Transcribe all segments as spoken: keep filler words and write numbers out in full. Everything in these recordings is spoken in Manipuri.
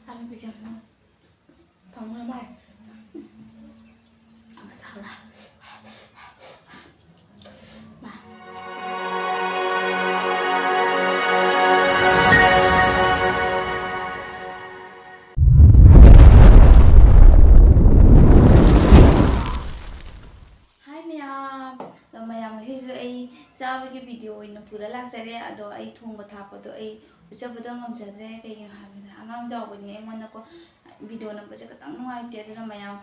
ꯍꯥꯟꯅ ꯄꯤꯖꯕꯅ ꯐꯪꯕꯅ ꯃꯥꯜꯂꯦ꯫ ꯑꯃ ꯁꯥꯎꯔ꯫ ꯍꯥꯏ ꯃꯌꯥꯝ꯫ ꯑꯗꯣ ꯃꯌꯥꯝ, ꯉꯁꯤꯁꯨ ꯑꯩ ꯆꯥꯕꯒꯤ ꯚꯤꯗꯤꯑꯣ ꯑꯣꯏꯅ ꯄꯨꯔ ꯂꯥꯛꯆꯔꯦ꯫ ꯑꯗꯣ ꯑꯩ ꯊꯣꯡꯕ ꯊꯥꯛꯄꯗꯣ ꯑꯩ ꯎꯠꯆꯕꯗꯣ ꯉꯝꯖꯗ꯭ꯔꯦ꯫ ꯀꯩꯒꯤꯅꯣ ꯍꯥꯏꯕꯗ ꯑꯉꯥꯡ ꯆꯥꯎꯕꯅꯤꯅ ꯑꯩꯉꯣꯟꯗꯀꯣ ꯚꯤꯗꯤꯑꯣ ꯅꯝꯕꯁꯦ ꯈꯤꯇꯪ ꯅꯨꯡꯉꯥꯏꯇꯦ꯫ ꯑꯗꯨꯅ ꯃꯌꯥꯝ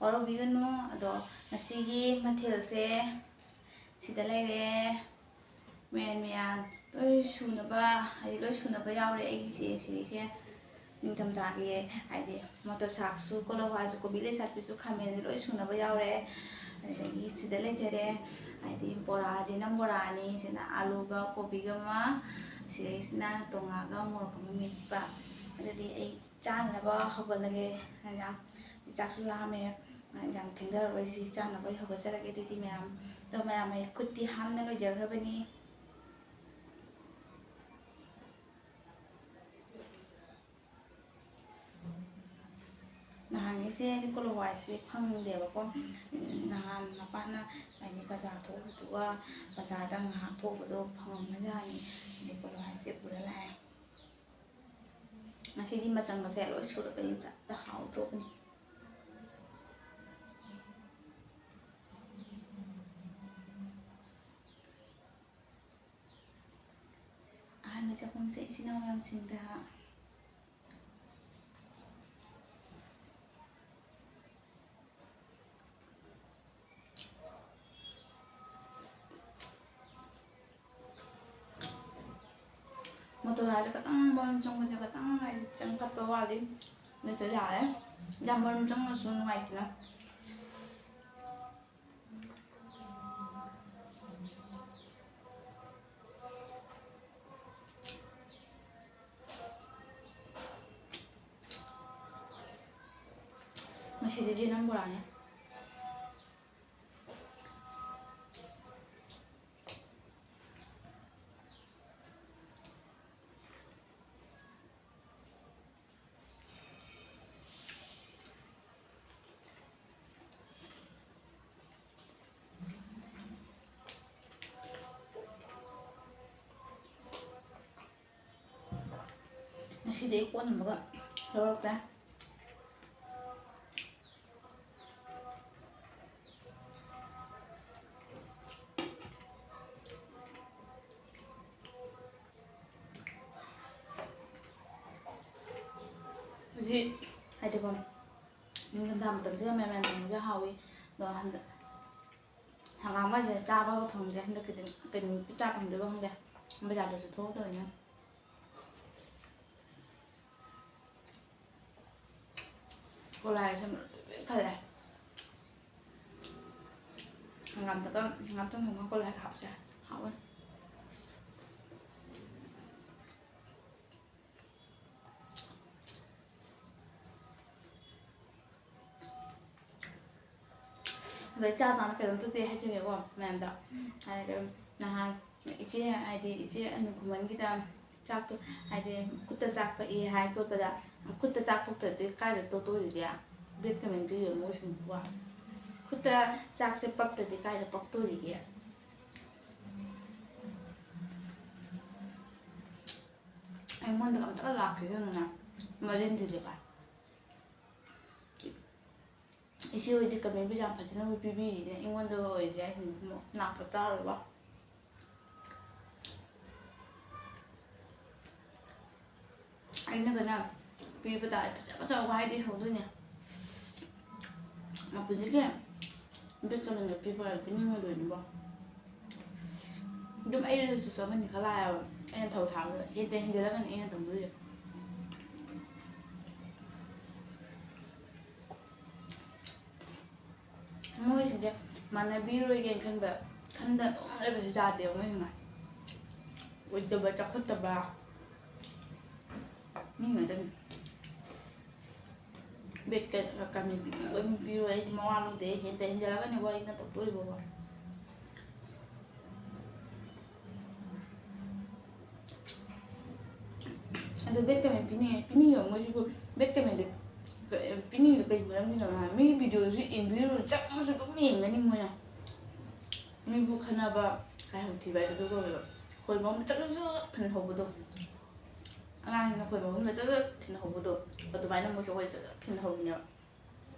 ꯋꯥꯔꯧꯕꯤꯒꯅꯨ꯫ ꯑꯗꯣ ꯉꯁꯤꯒꯤ ꯃꯊꯦꯜꯁꯦ ꯁꯤꯗ ꯂꯩꯔꯦ꯫ ꯃꯌꯥꯟ ꯃꯌꯥꯟ ꯂꯣꯏ ꯁꯨꯅꯕ, ꯍꯥꯏꯗꯤ ꯂꯣꯏ ꯁꯨꯅꯕ ꯌꯥꯎꯔꯦ ꯑꯩꯒꯤꯁꯦ ꯁꯤꯒꯤꯁꯦ꯫ ꯅꯤꯡꯊꯝꯊꯥꯒꯤ ꯍꯥꯏꯗꯤ ꯃꯣꯇꯣꯔ ꯁꯥꯛꯁꯨ, ꯀꯣꯂꯣ ꯍꯋꯥꯏꯁꯨ, ꯀꯣꯕꯤ, ꯂꯩꯁꯥꯠꯄꯤꯁꯨ, ꯈꯥꯃꯦꯟꯁꯨ ꯂꯣꯏ ꯁꯨꯅꯕ ꯌꯥꯎꯔꯦ꯫ ꯑꯗꯨꯗꯒꯤ ꯁꯤꯗ ꯂꯩꯖꯔꯦ ꯍꯥꯏꯗꯤ ꯕꯣꯔꯥꯁꯤꯅ ꯕꯣꯔꯥ ꯑꯅꯤ, ꯁꯤꯅ ꯑꯥꯂꯨꯒ ꯀꯣꯕꯤꯒ ꯑꯃ, ꯁꯤꯗꯩꯁꯤꯅ ꯇꯣꯉꯥꯒ ꯃꯣꯔꯣꯛ ꯑꯃ ꯃꯦꯠꯄ꯫ ꯑꯗꯨꯗꯤ ꯑꯩ ꯆꯥꯅꯅꯕ ꯍꯧꯒꯠꯂꯒꯦ꯫ ꯌꯥꯝ ꯆꯥꯛꯁꯨ ꯂꯥꯝꯃꯦ꯫ ꯌꯥꯝ ꯊꯦꯡꯊꯔꯔꯣꯏꯁꯤ, ꯆꯥꯅꯕ ꯑꯩ ꯍꯧꯒꯠꯆꯔꯒꯦ꯫ ꯑꯗꯨꯗꯤ ꯃꯌꯥꯝ, ꯑꯗꯣ ꯃꯌꯥꯝ ꯑꯩ ꯈꯨꯠꯇꯤ ꯍꯥꯝꯅ ꯂꯣꯏꯖꯈ꯭ꯔꯕꯅꯤ꯫ ꯅꯍꯥꯟꯒꯤꯁꯦ ꯍꯥꯏꯗꯤ ꯀꯣꯂꯣ ꯍꯋꯥꯏꯁꯦ ꯐꯪꯗꯦꯕꯀꯣ꯫ ꯅꯍꯥꯟ ꯃꯄꯥꯅ ꯍꯥꯏꯗꯤ ꯕꯖꯥꯔ ꯊꯣꯛꯎꯕꯗꯨꯒ, ꯕꯖꯥꯔꯗ ꯉꯥꯏꯍꯥꯛ ꯊꯣꯛꯎꯕꯗꯣ ꯐꯪꯉꯝꯕꯖꯥꯠꯅꯤ꯫ ꯍꯥꯏꯗꯤ ꯀꯣꯂꯣ ꯍꯋꯥꯏꯁꯦ ꯄꯨꯔ ꯂꯥꯛꯑꯦ꯫ ꯉꯁꯤꯗꯤ ꯃꯆꯪꯒꯁꯦ ꯂꯣꯏ ꯁꯨꯔꯕꯅꯤ, ꯆꯞꯇ ꯍꯥꯎꯗ꯭ꯔꯣꯕꯅꯤ꯫ ꯑꯍꯥꯟꯕ ꯆꯥꯛꯈꯨꯝꯁꯦ ꯏꯆꯤꯟ ꯏꯅꯥꯎ ꯃꯌꯥꯝꯁꯤꯡꯗ꯫ ꯃꯣꯇꯣꯔ ꯍꯥꯏꯁꯦ ꯈꯤꯇꯪ ꯃꯔꯨꯝ ꯆꯪꯕꯁꯦ ꯈꯤꯇꯪ ꯍꯥꯏꯗꯤ ꯆꯪꯈꯠꯄ ꯋꯥꯠꯂꯤ꯫ ꯅꯠꯇ꯭ꯔꯗꯤ ꯌꯥꯔꯦ꯫ ꯌꯥꯝ ꯃꯔꯨꯝ ꯆꯪꯉꯁꯨ ꯅꯨꯡꯉꯥꯏꯇꯦꯅ꯫ ꯉꯁꯤꯗꯤ ꯖꯦꯅꯝ ꯕꯣꯔꯥꯅꯦ꯫ ꯁꯤꯗꯩ ꯀꯣꯟꯅꯕꯒ ꯂꯧꯔꯛꯇꯦ꯫ ꯍꯧꯖꯤꯛ ꯍꯥꯏꯗꯤꯀꯣ, ꯅꯤꯡꯊꯝꯊꯥ ꯃꯇꯝꯁꯤꯗ ꯃꯌꯥꯟ ꯃꯌꯥꯟ ꯊꯣꯡꯕꯁꯦ ꯍꯥꯎꯋꯤ꯫ ꯑꯗꯣ ꯍꯟꯗꯛ ꯍꯪꯒꯥꯝꯒꯁꯦ ꯆꯥꯕꯒ ꯐꯪꯗ꯭ꯔꯦ꯫ ꯍꯟꯗꯛꯀꯤꯗꯤ ꯀꯩꯅꯣ ꯆꯥ ꯐꯪꯗꯣꯏꯕ ꯈꯪꯗꯦ꯫ ꯕꯖꯥꯔꯗꯁꯨ ꯊꯣꯛꯇꯕꯅꯤꯅ꯫ ꯀꯣꯂꯥꯏꯁꯦ ꯃꯔꯨ ꯂꯣꯏ ꯈꯜꯂꯦ꯫ ꯍꯪꯒꯥꯝꯗꯒ, ꯍꯪꯒꯥꯝ ꯊꯣꯡꯕꯒ ꯀꯣꯂꯥꯏ ꯍꯥꯞꯄꯁꯦ ꯍꯥꯎꯋꯦ꯫ ꯑꯗꯩ ꯆꯥ ꯆꯥꯅ ꯀꯩꯅꯣꯝꯇꯗꯤ ꯍꯥꯏꯖꯒꯦꯀꯣ ꯃꯌꯥꯝꯗ꯫ ꯍꯥꯏꯗꯤ ꯅꯍꯥꯟ ꯏꯆꯦ, ꯍꯥꯏꯗꯤ ꯏꯆꯦ ꯑꯅꯨ ꯈꯨꯃꯟꯒꯤꯗ ꯆꯥꯛꯇꯣ, ꯍꯥꯏꯗꯤ ꯈꯨꯠꯇ ꯆꯥꯛ ꯄꯛꯏ ꯍꯥꯏ ꯇꯣꯠꯄꯗ, ꯈꯨꯠꯇ ꯆꯥꯛ ꯄꯛꯇ꯭ꯔꯗꯤ ꯀꯥꯏꯗ ꯇꯣꯠꯇꯣꯔꯤꯒꯦ? ꯕꯦꯠ ꯀꯃꯦꯟ ꯄꯤꯔꯤꯕ ꯃꯣꯏꯁꯤꯡꯗꯨꯕꯣ? ꯈꯨꯠꯇ ꯆꯥꯛꯁꯦ ꯄꯛꯇ꯭ꯔꯗꯤ ꯀꯥꯏꯗ ꯄꯛꯇꯣꯔꯤꯒꯦ? ꯑꯩꯉꯣꯟꯗꯒ ꯑꯝꯇꯒ ꯂꯥꯛꯈꯤꯁꯅꯨꯅꯦ, ꯃꯔꯤꯟꯁꯤꯗꯤꯀꯣ꯫ ꯏꯆꯦ ꯍꯣꯏꯗꯤ ꯀꯃꯦꯟ ꯄꯩꯁꯥ ꯐꯖꯅꯕꯨ ꯄꯤꯕꯤꯔꯤꯅꯦ, ꯑꯩꯉꯣꯟꯗꯒ ꯑꯣꯏꯔꯗꯤ ꯍꯥꯏꯁꯤꯅꯤ ꯏꯕꯨꯡꯉꯣ, ꯅꯥꯄ ꯆꯥꯔꯣꯏꯕ꯫ ꯑꯩꯅꯒꯅꯦ ꯄꯤꯕ ꯇꯥꯔꯦ, ꯐꯖ ꯐꯖꯕ ꯍꯥꯏꯗꯤ ꯍꯧꯗꯣꯏꯅꯦ꯫ ꯃꯄꯨꯟꯁꯤꯒꯤ ꯕꯦꯁ ꯀꯃꯦꯟꯒ ꯄꯤꯕ ꯄꯤꯅꯤꯡꯉꯣꯏꯗꯣꯏꯅꯤꯕꯣ꯫ ꯑꯗꯨꯝ ꯑꯩ ꯔꯤꯜꯁꯇꯁꯨ ꯑꯃꯅꯤ ꯈꯔ ꯂꯥꯛꯑꯦꯕ, ꯑꯩꯅ ꯊꯧ ꯁꯥꯕꯗ ꯍꯦꯟꯗ ꯍꯦꯟꯖꯜꯂꯒꯅꯤ ꯑꯩꯅ ꯇꯧꯗꯣꯏꯁꯦ꯫ ꯃꯣꯏꯁꯤꯡꯁꯦ ꯃꯥꯟꯅꯕꯤꯔꯣꯏꯒꯦꯅ ꯈꯟꯕ, ꯈꯟꯗ ꯑꯗꯨꯝ ꯂꯩꯕꯁꯦ ꯌꯥꯗꯦꯕ ꯃꯣꯏꯁꯤꯅ꯫ ꯑꯣꯏꯗꯕ, ꯆꯥꯎꯈꯠꯇꯕ ꯃꯤ ꯉꯥꯛꯇꯅꯤ꯫ ꯕꯦꯠꯀ ꯀꯃꯦꯟ ꯄꯤꯅꯤꯡꯕ ꯑꯗꯨꯝ ꯄꯤꯔꯣꯏ, ꯑꯩꯗꯤ ꯃꯋꯥ ꯂꯧꯗꯦ꯫ ꯍꯦꯟꯗ ꯍꯦꯟꯖꯜꯂꯒꯅꯦ ꯋꯥꯔꯤꯅ ꯇꯧꯗꯣꯔꯤꯕꯀꯣ꯫ ꯑꯗꯣ ꯕꯦꯠ ꯀꯃꯦꯟ ꯄꯤꯅꯤꯡꯉꯦ, ꯄꯤꯅꯤꯡꯉꯦꯕ ꯃꯣꯏꯁꯤꯕꯨ꯫ ꯕꯦꯠ ꯀꯃꯦꯟꯗꯣ ꯄꯤꯅꯤꯡꯉꯤꯗꯣ ꯀꯩ ꯃꯔꯝꯒꯤꯅꯣ ꯍꯥꯏ, ꯃꯤꯒꯤ ꯚꯤꯗꯤꯑꯣꯗꯨꯁꯨ ꯌꯦꯡꯕꯤꯔꯨꯔꯣ, ꯆꯪꯉꯁꯨ ꯑꯗꯨꯝ ꯌꯦꯡꯒꯅꯤ ꯃꯣꯏꯅ꯫ ꯃꯤꯕꯨ ꯈꯟꯅꯕ ꯀꯥꯏꯍꯧ ꯊꯤꯕ ꯍꯥꯏꯕꯗꯨ ꯀꯧꯋꯦꯕ꯫ ꯈꯣꯏꯕ ꯑꯃ ꯆꯠ ꯆꯠ ꯆꯠ ꯈꯟꯍꯧꯕꯗꯣ꯫ ꯑꯉꯥꯡꯁꯤꯡꯅ ꯈꯣꯏ ꯃꯍꯨꯝꯗ ꯆꯠ ꯆꯠ ꯊꯤꯟꯍꯧꯕꯗꯣ, ꯑꯗꯨꯃꯥꯏꯅ ꯃꯣꯏꯁꯨ ꯑꯩꯈꯣꯏ ꯆꯠ ꯆꯠ ꯊꯤꯟꯍꯧꯕꯅꯦꯕ꯫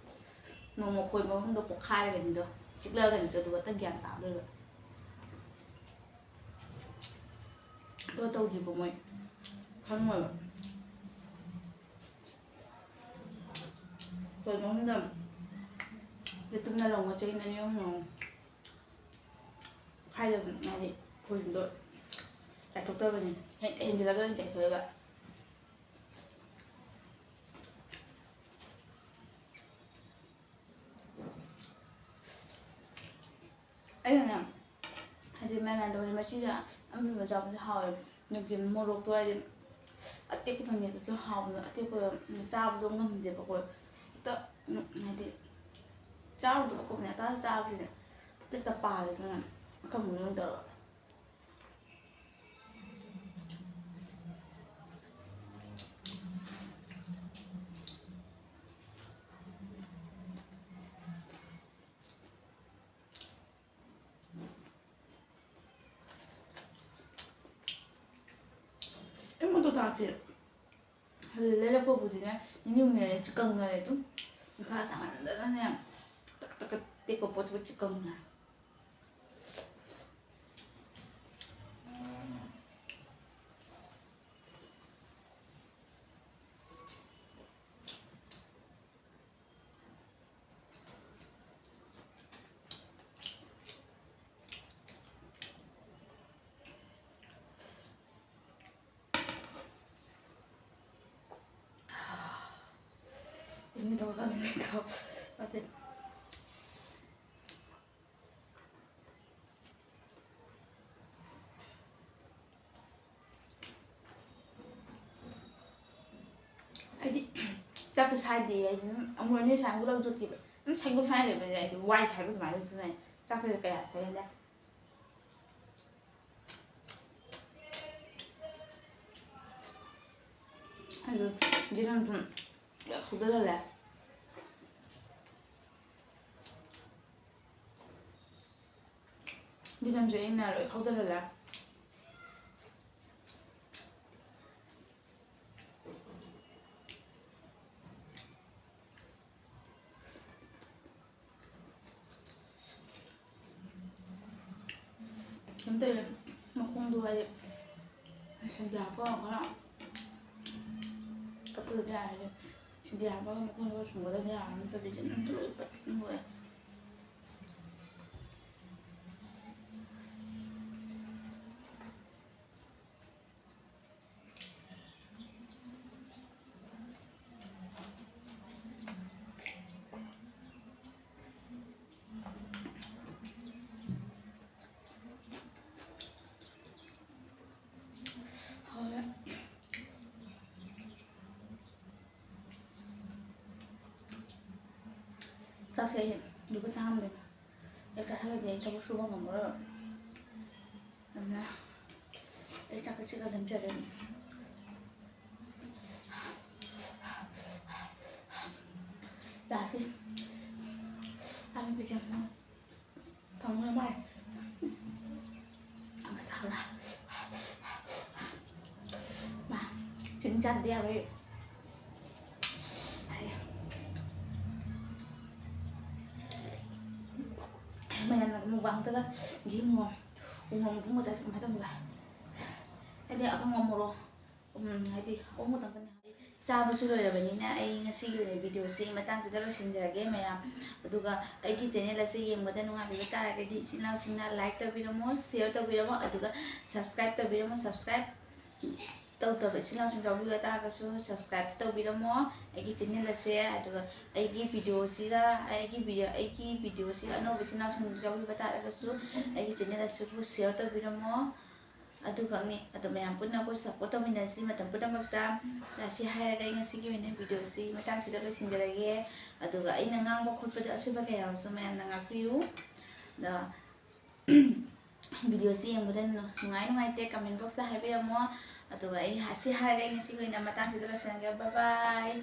ꯅꯣꯡꯃ ꯈꯣꯏ ꯃꯍꯨꯝꯗꯣ ꯄꯣꯛꯈꯥꯏꯔꯒꯅꯤꯗꯣ, ꯆꯤꯛꯂꯛꯑꯒꯅꯤꯗꯣ, ꯑꯗꯨꯒ ꯍꯦꯛꯇ ꯒ꯭ꯌꯥꯟ ꯇꯥꯗꯣꯏꯕ꯫ ꯑꯗꯣ ꯇꯧꯗ꯭ꯔꯤꯕ ꯃꯣꯏ ꯈꯪꯉꯣꯏꯕ꯫ ꯈꯣꯏ ꯃꯍꯨꯝꯗ ꯌꯦꯇꯨꯝꯅ ꯂꯧꯕ ꯆꯍꯤ ꯑꯅꯤ ꯑꯍꯨꯝ ꯂꯧꯕ꯫ ꯈꯥꯏꯗꯕ, ꯍꯥꯏꯗꯤ ꯈꯣꯏꯗꯣ ꯆꯥꯏꯊꯣꯛꯇꯕꯅꯤ꯫ ꯍꯦꯛ ꯍꯦꯟꯖꯤꯜꯂꯒ ꯑꯣꯏꯅ ꯆꯥꯏꯊꯣꯛꯑꯦꯕ꯫ ꯑꯩꯅꯅꯦ, ꯍꯥꯏꯗꯤ ꯃꯌꯥꯝ ꯃꯌꯥꯝ ꯇꯧꯕꯁꯦ, ꯃꯆꯤꯗ ꯑꯃ ꯃꯆꯥꯕꯁꯦ ꯍꯥꯎꯋꯦꯕ꯫ ꯅꯨꯡꯊꯤꯜ ꯃꯣꯔꯣꯛꯇꯣ ꯍꯥꯏꯗꯤ ꯑꯇꯦꯛꯄ ꯊꯝꯃꯦꯕꯁꯨ ꯍꯥꯎꯕꯗꯣ, ꯑꯇꯦꯛꯄꯗꯣ ꯆꯥꯕꯗꯣ ꯉꯝꯗꯦꯕꯀꯣ꯫ ꯍꯦꯛꯇ, ꯎꯝ, ꯍꯥꯏꯗꯤ ꯆꯥꯔꯨꯗꯕ ꯀꯨꯏꯕꯅꯦ, ꯑꯇꯥ ꯆꯥꯕꯁꯤꯅꯦ ꯍꯦꯛꯇ ꯄꯥꯜꯂꯦ꯫ ꯑꯗꯨꯅ ꯑꯀꯪꯕ ꯑꯣꯏꯅ ꯇꯧꯔꯒ꯫ ꯑꯩ ꯃꯣꯇꯣꯔ ꯇꯥꯛꯁꯦ ꯍꯧꯖꯤꯛ ꯂꯩꯔꯛꯄꯕꯨꯗꯤꯅꯦ, ꯅꯤꯅꯤ ꯍꯨꯝꯅꯤ ꯂꯩꯔꯦ ꯀꯪꯅꯔꯦ ꯑꯗꯨꯝ꯫ ꯅꯨꯡꯁꯥ ꯁꯥꯃꯟꯗꯅꯅꯦ, ꯇꯛ ꯇꯛ ꯇꯦꯛꯄ ꯄꯣꯠꯇꯨ ꯀꯪꯅꯔꯦ꯫ ꯃꯤꯡꯒ ꯇꯧꯔꯒ, ꯃꯤꯡꯒ ꯇꯧ-, ꯅꯠꯇꯦ꯫ ꯑꯩꯗꯤ ꯆꯥꯛꯇꯣ ꯁꯥꯏꯗꯦ, ꯑꯩꯗꯤ ꯑꯗꯨꯝ ꯑꯃꯨꯔꯛ ꯑꯅꯤꯔꯛ ꯁꯥꯏꯕ ꯂꯧ ꯆꯠꯈꯤꯕ꯫ ꯑꯗꯨꯝ ꯁꯥꯏꯗꯣꯛ ꯁꯥꯏ ꯂꯩꯕꯁꯦ ꯑꯩꯗꯤ ꯋꯥꯏ ꯁꯥꯏꯕ ꯑꯗꯨꯃꯥꯏꯅ ꯑꯗꯨꯝ ꯁꯥꯏ꯫ ꯆꯥꯛꯇꯣ ꯀꯌꯥ ꯁꯥꯏꯒꯟꯗꯦ꯫ ꯑꯗꯨ ꯖꯤꯔꯝ ꯊꯨꯝ ꯍꯧꯗꯔꯂꯦ꯫ ꯖꯤꯔꯝꯁꯨ ꯑꯩꯅ ꯂꯣꯏ ꯈꯧꯗꯔꯂꯦ꯫ ꯀꯩꯝ ꯇꯧꯔꯦ꯫ ꯃꯈꯣꯡꯗꯣ ꯍꯥꯏꯗꯤ ꯁꯤꯡꯗꯤ ꯍꯥꯞꯄꯒ ꯈꯔ ꯀꯞꯄꯗꯤ ꯌꯥꯔꯦ꯫ ꯁꯤꯡꯗꯤ ꯍꯥꯞꯄꯒ ꯃꯈꯣꯡꯗꯣ ꯁꯨꯝꯕꯗꯗꯤ ꯌꯥꯔꯦ, ꯅꯠꯇ꯭ꯔꯗꯤ ꯖꯤꯡ ꯂꯣꯏ ꯄꯠꯂꯦ꯫ ꯍꯥꯎꯔꯦ꯫ ꯆꯥꯛꯁꯦ ꯑꯩ ꯂꯨꯄꯥ ꯆꯥꯝꯃꯗꯅꯤ꯫ ꯑꯩ ꯆꯥꯁꯜꯂꯗꯤ ꯑꯩ ꯊꯕꯛ ꯁꯨꯕ ꯉꯝꯃꯔꯣꯏꯕ꯫ ꯑꯗꯨꯅ ꯑꯩ ꯆꯥꯛ ꯈꯖꯤꯛ ꯈꯛ ꯂꯦꯝꯖꯔꯦ꯫ ꯆꯥꯁꯤ꯫ ꯑꯃ ꯄꯤꯖꯕ꯫ ꯐꯪꯉꯣꯏ ꯃꯥꯜꯂꯦ꯫ ꯑꯃ ꯁꯥꯎꯔ꯫ ꯃꯥ, ꯆꯤꯅꯤ ꯆꯥꯗꯗꯤ ꯌꯥꯔꯣꯏ꯫ ꯃꯌꯥꯝꯅ ꯃꯨꯛꯕꯥꯡꯗꯒ ꯘꯤ ꯃꯣꯔꯣꯛ, ꯎ ꯃꯣꯔꯣꯛ ꯃꯄꯨꯝꯒ ꯆꯥꯁꯤ ꯀꯃꯥꯏꯅ ꯇꯧꯗꯣꯏꯕ? ꯍꯥꯏꯗꯤ ꯑꯀꯪꯕ ꯃꯣꯔꯣꯛ, ꯎꯝ, ꯍꯥꯏꯗꯤ ꯑꯍꯨꯝ ꯈꯛꯇꯪꯗꯅꯤ꯫ ꯆꯥꯕꯁꯨ ꯂꯣꯏꯔꯕꯅꯤꯅ ꯑꯩ ꯉꯁꯤꯒꯤ ꯑꯣꯏꯅ video ꯁꯤ ꯃꯇꯥꯡꯁꯤꯗ ꯂꯣꯏꯁꯤꯟꯖꯔꯒꯦ ꯃꯌꯥꯝ꯫ ꯑꯗꯨꯒ ꯑꯩꯒꯤ channel ꯑꯁꯤ ꯌꯦꯡꯕꯗ ꯅꯨꯡꯉꯥꯏꯕꯤꯕ ꯇꯥꯔꯒꯗꯤ ꯏꯆꯤꯟ ꯏꯅꯥꯎꯁꯤꯡꯅ like ꯇꯧꯕꯤꯔꯝꯃꯣ, share ꯇꯧꯕꯤꯔꯝꯃꯣ, ꯑꯗꯨꯒ subscribe ꯇꯧꯕꯤꯔꯝꯃꯣ꯫ Subscribe ꯇꯧꯗꯕ ꯏꯆꯤꯟ ꯏꯅꯥꯎꯁꯤꯡ ꯌꯥꯎꯕꯤꯕ ꯇꯥꯔꯒꯁꯨ subscribe ꯇꯧꯕꯤꯔꯝꯃꯣ ꯑꯩꯒꯤ channel ꯑꯁꯦ꯫ ꯑꯗꯨꯒ ꯑꯩꯒꯤ video ꯁꯤꯒ, ꯑꯩꯒꯤ video, ꯑꯩꯒꯤ video ꯁꯤꯒ ꯑꯅꯧꯕ ꯏꯆꯤꯟ ꯏꯅꯥꯎꯁꯤꯡ ꯌꯥꯎꯕꯤꯕ ꯇꯥꯔꯒꯁꯨ ꯑꯩꯒꯤ channel ꯑꯁꯤꯕꯨ share ꯇꯧꯕꯤꯔꯝꯃꯣ꯫ ꯑꯗꯨꯈꯛꯅꯤ꯫ ꯑꯗꯣ ꯃꯌꯥꯝ ꯄꯨꯟꯅ ꯑꯩꯈꯣꯏ support ꯇꯧꯃꯤꯟꯅꯁꯤ ꯃꯇꯝ ꯄꯨꯝꯅꯃꯛꯇ꯫ ꯑꯁꯤ ꯍꯥꯏꯔꯒ ꯑꯩ ꯉꯁꯤꯒꯤ ꯑꯣꯏꯅ video ꯁꯤ ꯃꯇꯥꯡꯁꯤꯗ ꯂꯣꯏꯁꯤꯟꯖꯔꯒꯦ꯫ ꯑꯗꯨꯒ ꯑꯩꯅ ꯉꯥꯡꯕ ꯈꯣꯠꯄꯗ ꯑꯁꯣꯏꯕ ꯀꯌꯥ ꯌꯥꯎꯔꯁꯨ ꯃꯌꯥꯝꯅ ꯉꯥꯛꯄꯤꯌꯨ꯫ ꯑꯗꯣ video ꯁꯤ ꯌꯦꯡꯕꯗ ꯅꯨꯡꯉꯥꯏ ꯅꯨꯡꯉꯥꯏꯇꯦ comment box ꯇ ꯍꯥꯏꯕꯤꯔꯝꯃꯣ꯫ ꯑꯗꯨꯒ ꯑꯩ ꯑꯁꯤ ꯍꯥꯏꯔꯒ ꯑꯩ ꯉꯁꯤꯒꯤ ꯑꯣꯏꯅ ꯃꯇꯥꯡꯁꯤꯗ ꯂꯣꯏꯁꯤꯟꯖꯔꯒꯦ꯫ Bye bye꯫